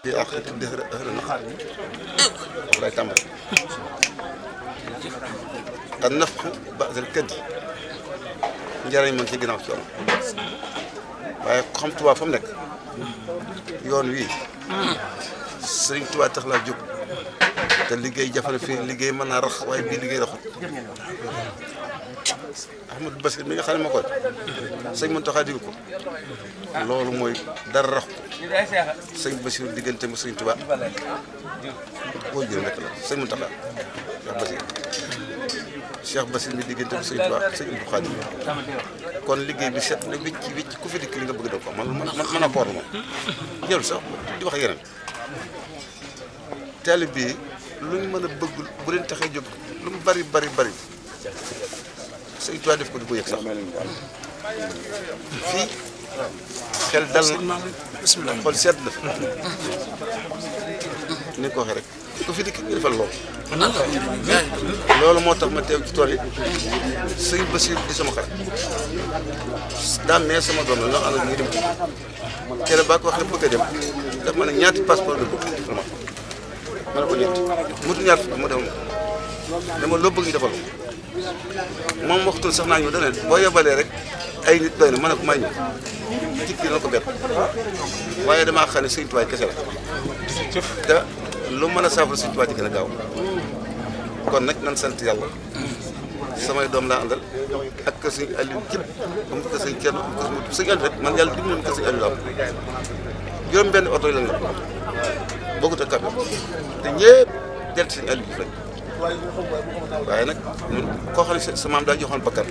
في آخر الدهر أهل النخل ولا تمر النفخ بعد الكد njariñ man ci ginnaaw ci waaye xam Tuubaa fa mu nekk yoon wii Sëriñ Tuubaa tax laa jóg te liggéey jafe na fii liggéey mën naa rax waaye bii liggéey raxut Ahmadou Bassir mi nga xam ne ma koy sëñ Mountakha digal ko loolu mooy dara rax ko sëñ Bassir diggante mu Sëriñ Tuubaa boo jël nekk la sëñ Mountakha Cheikh Bassir mi diggante mu Sëriñ Tuubaa sëñ Abdou Khadim kon liggéey bi set na wicc ku fi dikk li nga bëgg def ko man a koor moom jël sax di wax yeneen taalib bi luñ mën a bëgg bu leen taxee jóg lu mu bari Sëriñ Tuubaa def ko di ko yëg sax fii xel dal na xool sedd na ni ko waxee rek ku fi dikk nga defal loolu moo tax ma teew ci tool yi sëñ Bassir di sama xarit daam mais sama doom la ñoo ànd ak ñuy dem kere baa ko waxee bëgg a dem daf ma ne ñaati passeport la bëgg ma ne ko ñett mutu ñaar fukk mu dem dama loo bëgg ñu defal moom waxtul sax naa ñëw dana boo yebalee rek ay nit doy na ma ne ko may ñëw jikki na ko bett waaye damaa xam ne Sëñ Tuubaa kese la te lu mën a saafara Sëñ Tuubaa ci gën a gaaw kon nag nan sant yàlla samay doom laa àndal ak kër Sëñ Aliou jëpp am kër Sëñ Thierno am kër Sëñ Aliou rek man yàlla dimbali na kër Sëñ Aliou la am juróom benn oto yi lañ la bokkut ak camion te ñëpp del Sëñ Aliou rek waaye nag koo xam ne sa maam daa joxoon bakkan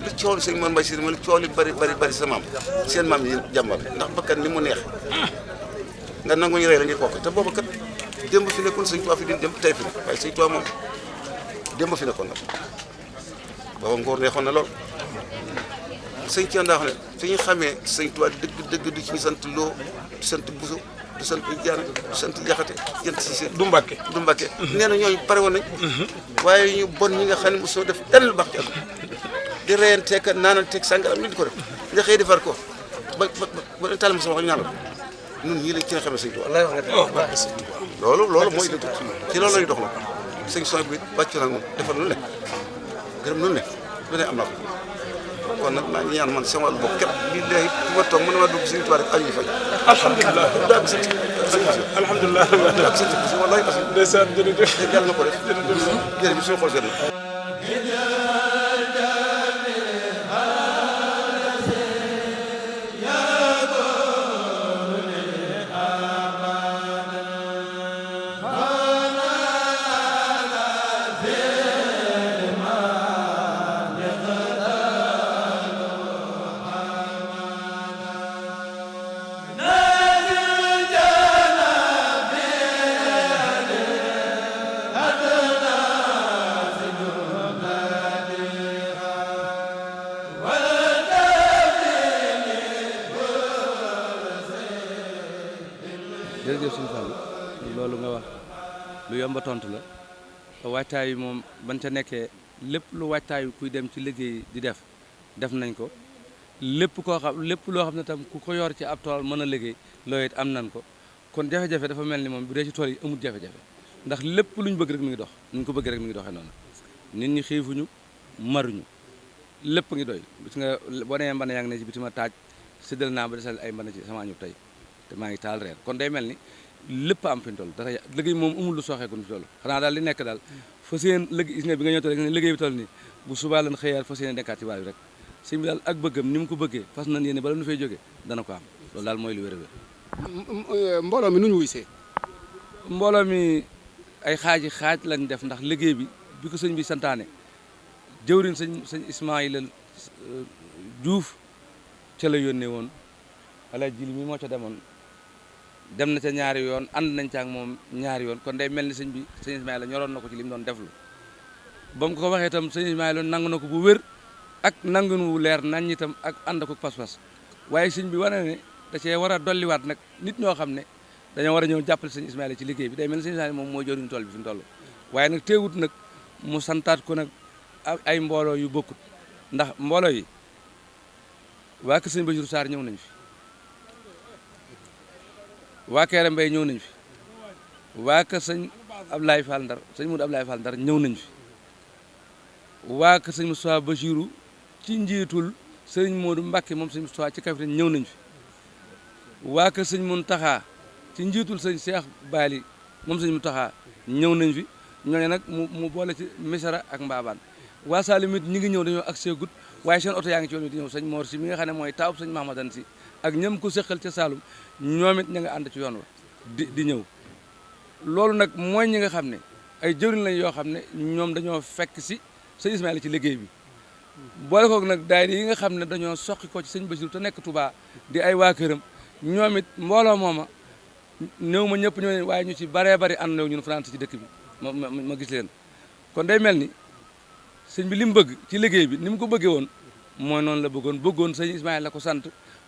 lu coow li sëñ Mor Mbaye si ma lu coow li bari sa maam seen maam yi jàmbar ndax bakkan ni mu neex nga nangu ñu rey la ngi kooku te booba kat démb fi nekkoon Sëñ Tuubaa fi din dem tey fi ne waaye Sëñ Tuubaa moom démb fi nekkoon nag booba ngóor neexoon na lool sëñ Thierno daa xam ne fi ñu xamee Sëñ Tuubaa dëgg du ci ñu sant Lo du sant Bousso du sant Diané du sant Jaxate jënt si seen du Mbàkke nee na ñooñu pare woon nañ waaye ñu bon ñi nga xam ne mosoo def lenn lu baax ci àdduna di reyanteeg naanal teeg sàngaram ñu di ko def nga xëy defar ko ba taal ma sama wax ñu ñaanal ñun ñii lañ ci nga xamee Sëñ Tuubaa loolu mooy dëgg ci loolu lañu dox nag sëñ son bi wàccu nag moom defal lu ne gërëm lu ne lu ne am na ko kon nag maa ngi ñaan man sama wàllu bopp képp billahi fi ma toog mën na maa dugg Sëñ Tuubaa rek añu fay alhamdulilah ak sëñ bi wallahi ndeysaan jërëjëf yàlla na ko def jërëjëf suñu xol seen jërëjëf suñu Fall loolu nga wax lu yomba tontu la waajtaay yi moom ban ca nekkee lépp lu waajtaayu kuy dem ci liggéey di def nañ ko lépp loo xam ne tam ku ko yor ci ab tool mën a liggéey loolu it am nañ ko kon jafe-jafe dafa mel ni moom bu dee ci tool yi amul jafe-jafe ndax lépp lu ñu bëgg rek mi ngi dox ni ñu ko bëgg rek mi ngi doxee noonu nit ñi xiifuñu maruñu lépp ngi doy gis nga boo demee mbana yaa ngi ne ci bitima taaj séddal naa ba desal ay mbana ci sama ñu tey te maa ngi taal reer kon day mel ni lépp am fi ñu toll dara liggéey moom amul lu sooxeeku fi toll xanaa daal li nekk daal fas yéen liggéey gis nga bi nga ñëw toll ne liggéey bi toll nii bu subaa lan xëyaat fas yéene nekkaat ci waar bi rek sëñ bi daal ak bëggam ni mu ko bëggee fas nañ yéene bala nu fay jógee dana ko am loolu daal mooy lu wér a wér mbooloo mi nu ñu wuysee mbooloo mi ay xaaj lañ def ndax liggéey bi ko sëñ bi santaane jëwriñ sëñ Ismaïla Diouf ca la yónnee woon ala jili mi moo ca demoon dem na ca ñaari yoon ànd nañ ca ak moom ñaari yoon kon day mel ni sëñ Ismaïla ñoroon na ko ci li mu doon deflu ba mu ko waxee itam sëñ Ismaïla nangu na ko bu wér ak nangun wu leer nañ itam ak ànd ko pas-pas waaye sëñ bi wane ne da cee war a dolliwaat nag nit ñoo xam ne dañoo war a ñëw jàppale sëñ Ismaïla ci liggéey bi day mel ni sëñ Ismaïla moom moo jëriñu tool bi fi mu toll waaye nag teewut nag mu santaat ko nag ay mbooloo yu bokkut ndax mbooloo yi waa kër sëñ Basiru Sarr ñëw nañ fi waa Kéré Mbaye ñëw nañ fi waa kër sëñ Ablaye Fall Ndar sëñ Modou Ablaye Fall Ndar ñëw nañ fi waa kër sëñ Moustapha Bachirou ci njiitul sëñ Modou Mbacké moom sëñ Moustapha ci Kaffrine ñëw nañ fi waa kër sëñ Mountakha ci njiitul sëñ Cheikh Bali moom sëñ Mountakha ñëw nañ fi ñooñu nag mu boole ci Misara ak Mbabane waa Salim it ñi ngi ñëw dañoo ak seegut waaye seen oto yaa ngi ci yoon wi di ñëw sëñ Mor si mi nga xam ne mooy taawub sëñ Mahamadan si ak ñëm ko seqal ca Saloum ñoom it ña nga ànd ci yoon wa di ñëw loolu nag mooy ñi nga xam ne ay jëwriñ lañ yoo xam ne ñoom dañoo fekk si sëñ Ismaïla ci liggéey bi boole koog nag daayira yi nga xam ne dañoo soqi ko ci sëñ Bassirou te nekk Touba di ay waa këram ñoom it mbooloo mooma néew ma ñëpp ñëw waaye ñu ci baree bari ànd ñun France ci dëkk bi ma gis leen kon day mel ni sëñ bi li mu bëgg ci liggéey bi ni mu ko bëggee woon mooy noonu la bëggoon sëñ Ismaïla la ko sant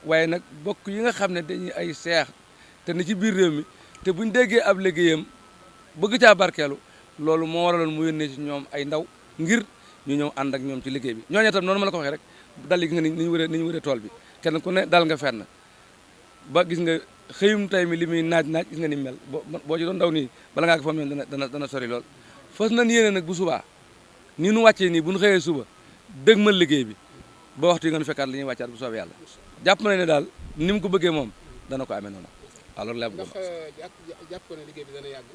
waaye nag bokk yi nga xam ne dañuy ay seex te ni ci biir réew mi te buñ déggee ab liggéeyam bëgg caa barkeelu loolu moo waraloon mu yónnee ci ñoom ay ndaw ngir ñu ñëw ànd ak ñoom ci liggéey bi ñooñu tam noonu ma la ko waxee rek dal yi gis nga ni ñu wëree tool bi kenn ku ne dal nga fenn ba gis nga xëyum tey mi li muy naaj gis nga ni mel boo ci doon ndaw nii bala ngaa ko fa mel dana sori lool fas nañ yéene nag bu subaa nii nu wàccee nii bu ñu xëyee suba dëgg ma liggéey bi ba waxtu yi nga nu fekkaat li ñuy wàccaat bu soobee yàlla jàpp na ne daal ni mu ko bëggee moom dana ko amee noonu alors la bëgg jàpp ko ne liggéey bi dana yàgg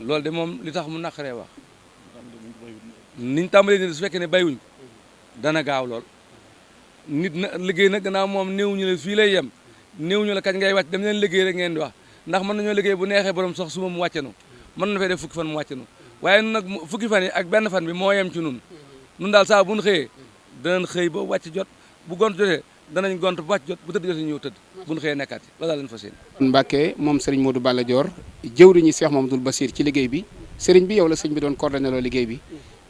loolu de moom li tax mu naqaree wax niñ tàmbalee ni su fekkee ne bàyyiwuñ ko dana gaaw lool nit na liggéey nag gannaaw moom néew ñu ne fii lay yem néew ñu la kañ ngay wàcc dem leen liggéey rek ngeen di wax ndax mën nañoo liggéey bu neexee borom sax suba mu wàcce nu mën na fay def fukki fan mu wàcce nu waaye nun nag fukki fan yi ak benn fan bi moo yem ci nun daal saa bu ñu xëyee danañ xëy ba wàcc jot bu gont jotee danañ gont ba wàcc jot bu tëdd jotee ñëw tëdd bu ñu xëyee nekkaat yi loolu daal leen fas yéene Mbacké moom Serigne Modou Balla Dior jëwriñu Cheikh Mamadou Bassir ci liggéey bi Serigne bi yow la sëñ bi doon coordonné loo liggéey bi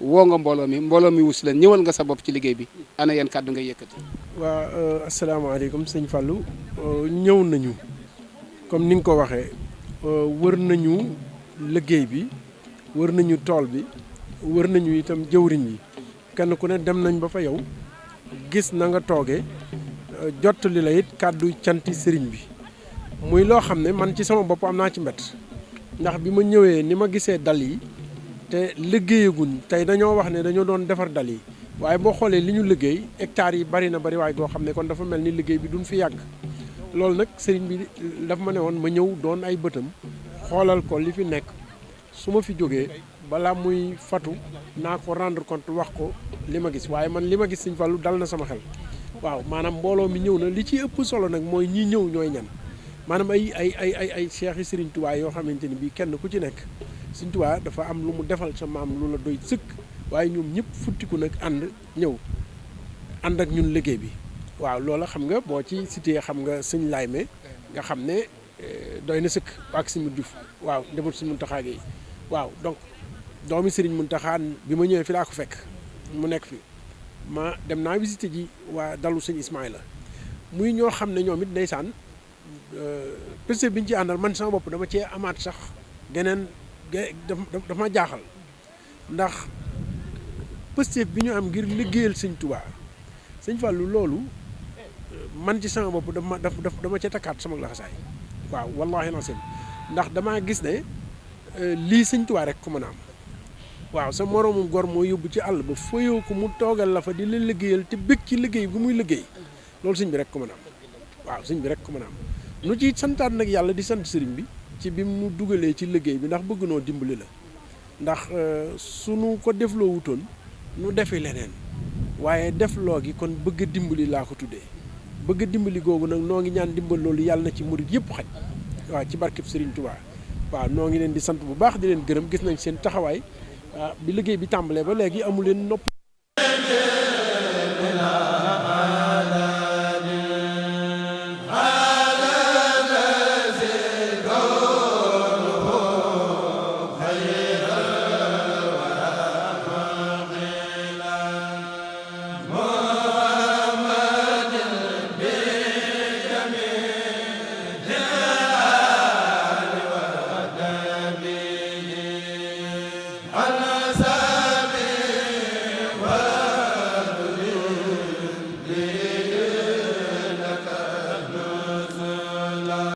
woo nga mbooloo mi wus leen ñëwal nga sa bopp ci liggéey bi ana yan kàddu ngay yëkkati. waaw asalaamaaleykum sëñ Fallou ñëw nañu comme ni nga ko waxee wër nañu liggéey bi wër nañu tool bi wër nañu itam jëwriñ yi kenn ku ne dem nañ ba fa yow gis na nga toogee jottali la it kàddu canti sëriñ bi muy loo xam ne man ci sama bopp am naa ci mbett ndax bi ma ñëwee ni ma gisee dal yi te liggéeyaguñ tey dañoo wax ne dañoo doon defar dal yi waaye boo xoolee li ñu liggéey hectares yi bari na bari waaye goo xam ne kon dafa mel ni liggéey bi duñ fi yàgg loolu nag sëriñ bi dafa ma ne woon ma ñëw doon ay bëtam xoolal ko li fi nekk su ma fi jógee balaa muy fatu naa ko rendre compte wax ko li ma gis waaye man li ma gis sëñ Fallou dal na sama xel waaw maanaam mbooloo mi ñëw na li ci ëpp solo nag mooy ñii ñëw ñooy ñan maanaam ay cheikh yi Sëriñ Tuubaa yoo xamante ni bii kenn ku ci nekk Sëriñ Tuubaa dafa am lu mu defal sa maam lu la doy sëkk waaye ñoom ñëpp futtiku nag ñëw ànd ak ñun liggéey bi waaw loola xam nga boo ci cité xam nga sëñ Layme nga xam ne doy na sëkk ak sëñ Diouf waaw ndemut sëñ Muntaxa gi waaw donc doomi Sëriñ Muntaxa bi ma ñëwee fi laa ko fekk mu nekk fi ma dem naa visité ji waa dalu sëñ Ismaïla muy ñoo xam ne ñoom it ndeysaan peste bi ñu ci àndal man sama bopp dama cee amaat sax geneen dafa jaaxal ndax peste bi ñu am ngir liggéeyal sëñ Tuubaa sëñ Fallou loolu man ci sama bopp dama cee takkaat sama laxasaay waaw wallaahi lancim ndax damaa gis ne lii sëñ Tuubaa rek ko mën a am waaw sa moroomum gor moo yóbbu ci àll ba fayoo ko mu toogal la fa di la liggéeyal te bëgg ci liggéey bu muy liggéey loolu sëñ bi rek ko mën a am waaw sëñ bi rek ko mën a am nu ci santaat nag yàlla di sant sëriñ bi ci bi mu dugalee ci liggéey bi ndax bëgg noo dimbali la ndax sunu ko defloo wutoon nu defi leneen waaye defloo gi kon bëgg a dimbali laa ko tuddee bëgg a dimbali googu nag noo ngi ñaan dimbal loolu yàlla na ci murit yëpp xaj waaw ci barkeb Sëriñ Tuubaa waaw noo ngi leen di sant bu baax di leen gërëm gis nañ seen taxawaay bi liggéey bi tàmbalee ba léegi amu leen nopp